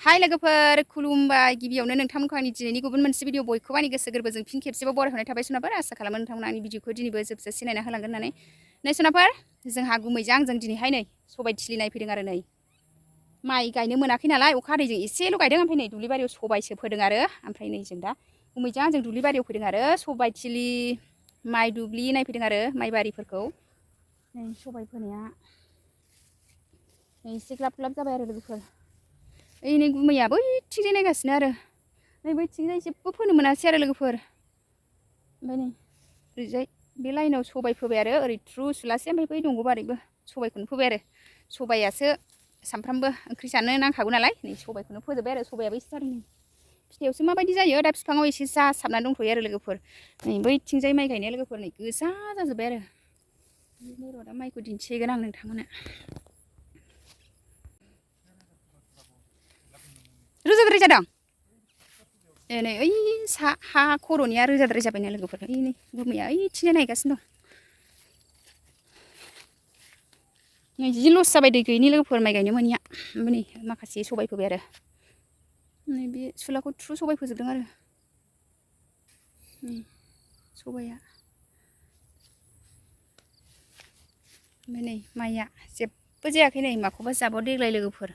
हाय लोगोफोर खुलुमबाय गिबियावनो नोंथांमोनखौ आंनि दिनैनि गुबुन मोनसे भिडिअ बयखौबो आंनि गोसो गोरबोजों फिन खेबसेबाव बरायहरनाय थाबाय सनाफोर आसा खालामो नोंथांमोना आंनि भिडिअखौ दिनैबो जोबजासे सिनायना होलांगोन होननानै नै सनाफोर जोंहा गुमैजों आंजों दिनैहाय नै सबाय थिलि नायफैदों आरो नै माइ गायनो मोनाखै नालाय अखा हादैजों एसेल' गायदों ओमफ्राय नै दुब्लि बारियाव सबायसो फोदों आरो ओमफ्राय नै जों दा गुमैजों आंजों दुब्लि बारियाव फैदों आरो सबाय थिलि माइ दुब्लि नायफैदों आरो माइ बारिफोरखौ नै सबाय फोनाया नै एसे ग्लाब ग्लाब जाबाय आरो लोगोफोर ओइ नै गुमैया बैथिंजाय नायगासिनो आरो नै बैथिंजाय जेबो फोनो मोनासै आरो लोगोफोर ओमफ्राय नै ओरैजाय बे लाइनाव सबाय फोबाय आरो ओरै थ्रु सुलासे ओमफ्राय बै दंग' बारैबो सबायखौनो फोबाय आरो सबायासो सामफ्रामबो ओंख्रि जानो नांखागौ नालाय नै सबायखौनो फोजोबबाय आरो सबायाबो एसे जादों फिथाइयावसो माबायदि जायो दा बिफाङाव एसे जासाबनानै दंथ'यो आरो लोगोफोर नै बैथिंजाय माइ गायनाया लोगोफोर नै गोजा जाजोब्बाय आरो र' दा माइखौ दिन्थिहैगोन आं नोंथांमोननो रोजाद्राय जादों नै ओइ हा खर'निया रोजाद्राय जाबायना लोगोफोर ओइ नै गुमैया ओइथिंजाय नायगासिनो दं नै जि लस जाबाय दै गैयिनि लोगोफोर माइ गायनो मोनिया ओमफ्राय नै माखासे सबाय फोबाय आरो नै बे सुलाखौ थ्रु सबाय फोजोबदों आरो नै सबाया ओमफ्राय नै माइया जेबो जायाखै नै माखौबा जाबाव देग्लाय लोगोफोर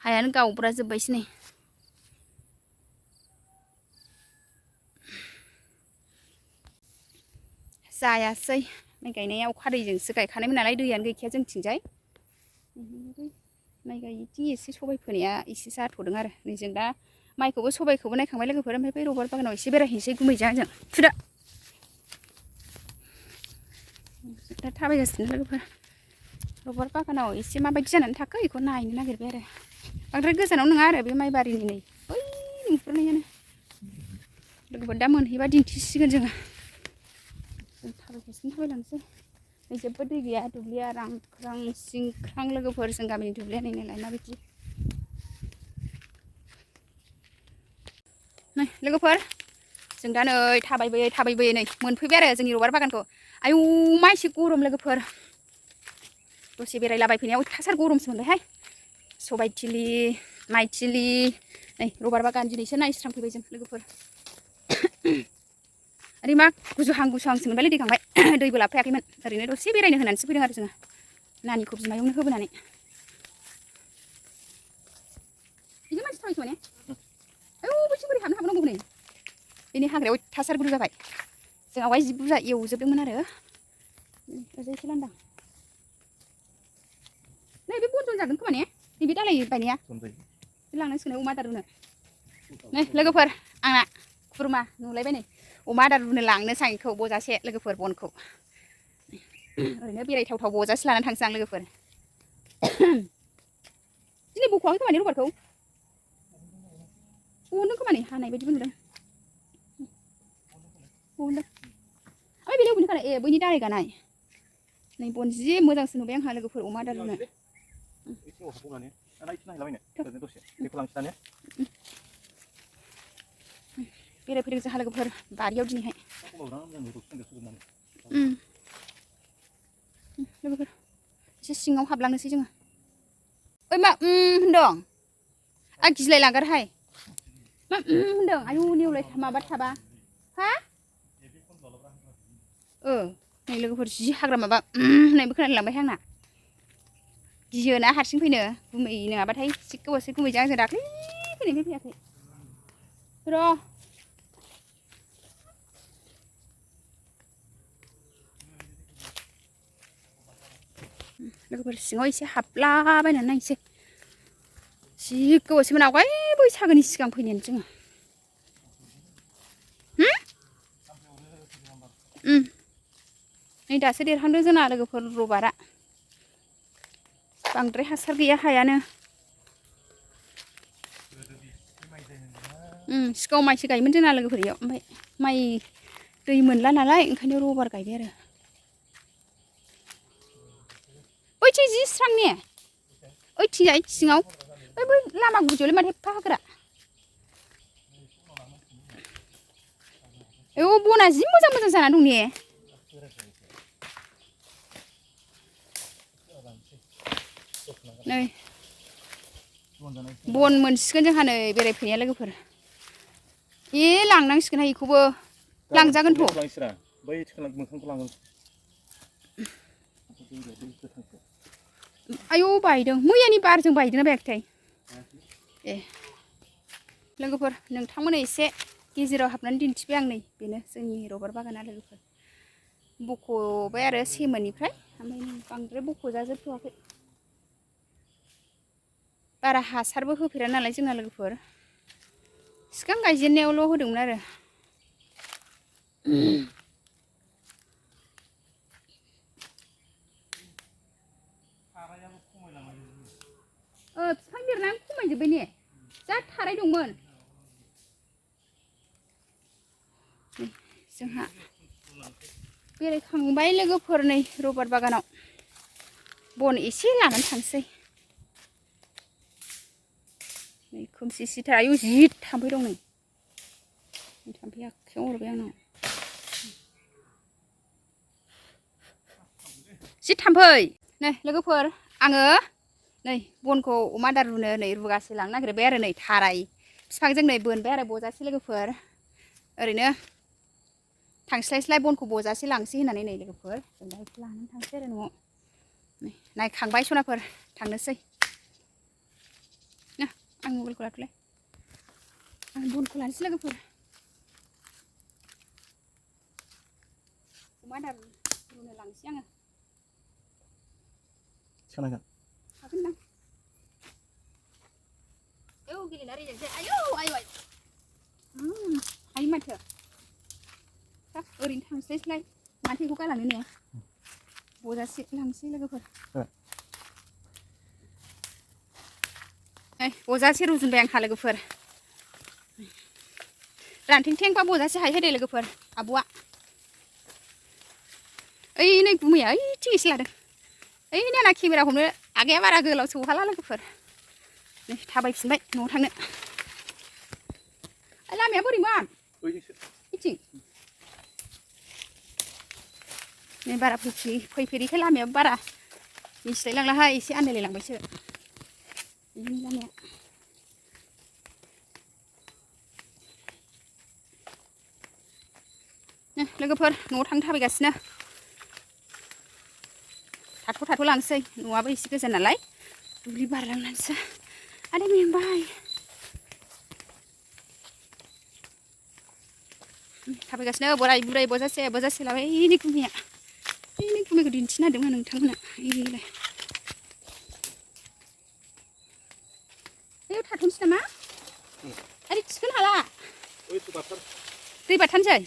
हायानो गावब्रा जोब्बायसो नै जायासै माइ गायनाया अखा दैजोंसो गायखानायमोन नालाय दैयानो गैखाया जोंथिंजाय माइ गायथिं एसे सबाय फोनाया एसे जाथ'दों आरो नै जों दा माइखौबो सबायखौबो नायखांबाय लोगोफोर ओमफ्राय बै रबार बागानाव एसे बेरायहैनोसै गुमैजों आंजों थुदो दा थाबायगासिनो लोगोफोर रबार बागानाव एसे माबायदि जानानै थाखो बेखौ नायनो नागिरबाय आरो बांद्राय गोजानाव नङा आरो बे माइ बारिनि नै बै नुहुरनायानो लोगोफोर दा मोनहैबा दिन्थिसिगोन जोङो जों थाबायगासिनो थाबायलांसै नै जेबो दै गैया दुब्लिया रांख्रां सिंख्रां लोगोफोर जों गामिनि दुब्लिया नै नायलाय माबायदि नै लोगोफोर जों दा नै थाबायबोयै नै मोनफैबाय आरो जोंनि रबार बागानखौ आयौ मा एसे गरम लोगोफोर दसे बेरायलाबायफैनायाव अयथासार गरमसो मोनबायहाय सबाय थिलि माइ थिलि नै रबार बागान दिनैसो नायस्रांफैबाय जों लोगोफोर ओरै मा गुजुहां गुसुहांसो मोनबायलै दै गांबाय दैबो लाबोफायाखैमोन ओरैनो दसे बेरायनो होनानैसो फैदों आरो जोङो नानिखौ बिमायावनो होबोनानै बिजों मानसि थाबायखोमा ने आयौ बैथिं बोरै हाबनो हाबावनांगौ नै बेनि हाग्रायाव अयथासार बुरजा जाबाय जों आवगाय जि बुरजा एवजोबदोंमोन आरो ओरैजाय एसे लांदां नै बे बनजन जागोन खोमा ने नैबे दालाय बायनाया लांनांसिगोन अमा आदार रुनो नै लोगोफोर आंना खुरमा नुलायबाय नै अमा आदार रुनो लांनोसै आं बेखौ बजासे लोगोफोर बनखौ ओरैनो बेरायथावथाव बजासे लानानै थांसै आं लोगोफोर दिनै बख'वाखै खोमा ने रबारखौ बहनदों खोमा नै हानाय बायदिबो नुदों बहनदों ओमफ्राय बेनि अबेनि खानाय ए बैनि दालाय गानाय नै बन जि मोजांसो नुबाय आंहा लोगोफोर अमा आदार रुनो बेरायफैदों जोंहा लोगोफोर बारियाव दिनैहाय लोगोफोर एसे सिङाव हाबलांनोसै जोङो ओइ मा होनदों आं गिलाय लांगारहाय मा होनदों आयु नेवलाय माबा थाबा हा नै लोगोफोर जि हाग्रा माबा होननायबो खोनालायलांबायहाय आंना गियोना हारसिं फैनो गुमै नङाबाथाय एसे गोबावसै गुमैजों आंजों दाख्लै फैनायनिफ्राय फैयाखै र' लोगोफोर सिङाव एसे हाबलाबायनानै नायनोसै जि गोबावसैमोन आवगाय बैसागोनि सिगां फैनायानो जोङो नै दासो देरहांदों जोंना लोगोफोर रबारा बांद्राय हासार गैया हायानो सिगाङाव माइसो गायोमोन जोंना लोगोफोर इयाव ओमफ्राय माइ दै मोनला नालाय ओंखायनो रबार गायबाय आरो बैथिं जि स्रां ने ओइथिंजाय सिङाव बै लामा गुदियावलाय माथो एफा हाग्रा आयौ बना जि मोजां मोजां जाना दं ने नै बन मोनसिगोन जोंहा नै बेरायफैनाया लोगोफोर लांनांसिगोनहाय बेखौबो लांजागोनथ' बै मोखांखौ लांगोन आयौ बायदों मैयानि बारजों बायदोंना बायाखैथाय लोगोफोर नोंथांमोना एसे गेजेराव हाबनानै दिन्थिबाय आं नै बेनो जोंनि रबार बागाना लोगोफोर बख'बाय आरो सेमोननिफ्राय ओमफ्राय बांद्राय बख'जाजोबथ'वाखै बारा हासारबो होफेरा नालाय जोंना लोगोफोर सिगां गायजेननायावल' होदोंमोन आरो बिफां देरनानै खमायजोब्बाय ने जा थाराय दंमोन जोंहा बेरायखांबाय लोगोफोर नै रबार बागानाव बन एसे लानानै थांसै नै खोमसि सिथार आयु जि थाम्फै दं नै थाम्फै आखायाव अरबाय आंनाव जि थाम्फै नै लोगोफोर आङो नै बनखौ अमा आदार रुनो नै रुगासे लांनो नागिरबाय आरो नै थाराय बिफांजों नै बोनबाय आरो बजासे लोगोफोर ओरैनो थांस्लायस्लाय बनखौ बजासे लांसै होननानै नै लोगोफोर जों दा बेखौ लानानै थांसै आरो न'आव नायखांबाय सनाफोर थांनोसै आं मबाइलखौ लाथ'लाय आं बनखौ लानोसै लोगोफोर अमा आदार रुनो लांसै आङो थिखांनांगोन हागोनदां आयौ गेलेना रेजेंसै आयौ आयौ हायो माथो ओरैनो थांस्लायस्लाय माथो बेखौ गालांनो ने बजासे लांसै लोगोफोर बजासे रुजुनबाय आंहा लोगोफोर रानथें थेंबा बजासे हायो दे लोगोफोर आब'आ ओइ नै गुमैया ओइथिं एसे लादों ओइ नाना केमेरा हमनो आगाया बारा गोलाव सौहाला लोगोफोर नै थाबायफिनबाय न'आव थांनो लामाया बोरैमोन बिथिं नै बारा फैफेरिखाय लामायाबो बारा मिथिलाय लांलाहाय एसे आन्दायलाय लांबायसो बिदिनो लामाया लोगोफोर न'आव थांनो थाबायगासिनो थाथ' लांसै न'आबो एसे गोजान नालाय दुब्लि बारलांनानैसो आदै मेंबाय थाबायगासिनो बोराय बुरै बजासे लाबाय नै गुमैया नै गुमैखौ दिन्थिनो नागिरदोंमोन नोंथांमोना ओइलाय बेयाव थाथ'नोसै नामा आरै थिखोनो हाला दै बारथारनोसै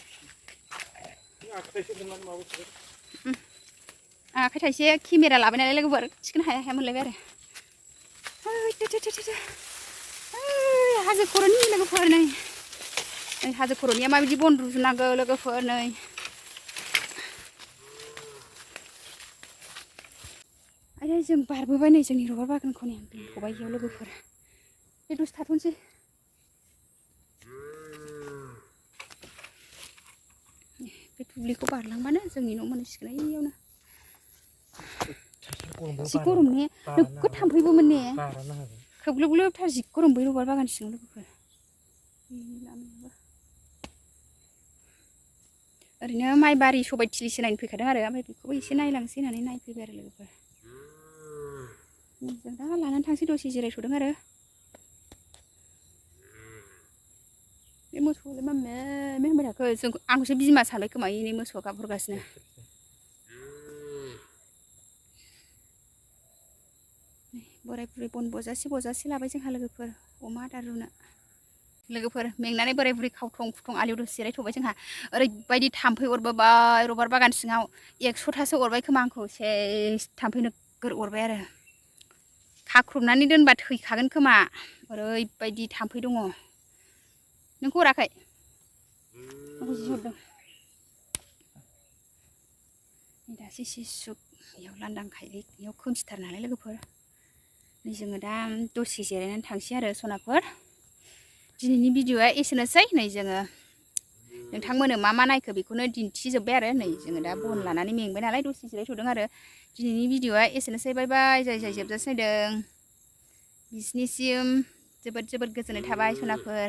आखाइ थाइसे केमेरा लाबाय नालाय लोगोफोर थिखोनो हाया मोनलायबाय आरो हाजो खर'नि लोगोफोर नै हाजो खर'निया माबायदि बन रुजुनांगौ लोगोफोर नै आरो जों बारबोबाय नै जोंनि रबार बागानखौ नै दोनथ'बाय बेयाव लोगोफोर बे दसे थाथ'नोसै बे दुब्लिखौ बारलांबानो जोंनि न' मोनहैसिगोन ओइयावनो जि गरम ने नोगोद थाम्फैबोमोन ने खोबग्लोबग्लोबथार जि गरम बै रबार बागान सिङाव लोगोफोर ओरैनो माइ बारि सबाय थिलिसो नायनो फैखादों आरो ओमफ्राय बेखौबो एसे नायलांसै होननानै नायफैबाय आरो लोगोफोर जों दा लानानै थांसै दसे जिरायथ'दों आरो बे मोसौआलाय मा मे होनबाय थाखो जों आंखौसो बिमा सानबाय खोमा इनै मोसौआ गाबहरगासिनो बोराय बुरै बन बजासे लाबाय जोंहा लोगोफोर अमा आदार रुनो लोगोफोर मेंनानै बोराय बुरै खावथं खुथं आलियाव दसे जिरायथ'बाय जोंहा ओरैबायदि थाम्फै अरबोबाय रबार बागान सिङाव 100थासो अरबाय खोमा आंखौ सेस थाम्फै नोगोर अरबाय आरो खाख्रबनानै दोनबा थैखागोन खोमा ओरैबायदि थाम्फै दङ नोंखौ अराखै आंखौ जि हरदों दासो एसे सुख बेयाव लांदां खायले बेयाव खोमसिथार नालाय लोगोफोर नै जोङो दा दसे जिरायनानै थांसै आरो सनाफोर दिनैनि भिडिअ'आ एसेनोसै नै जोङो नोंथांमोननो मा नायखो बेखौनो दिन्थिजोब्बाय आरो नै जोङो दा बन लानानै मेंबाय नालाय दसे जिरायथ'दों आरो दिनैनि भिडिअ'आ एसेनोसै बाय बाय जाय जोबजासे नायदों बिसिनिसिम जोबोद जोबोद गोजोननाय थाबाय सनाफोर।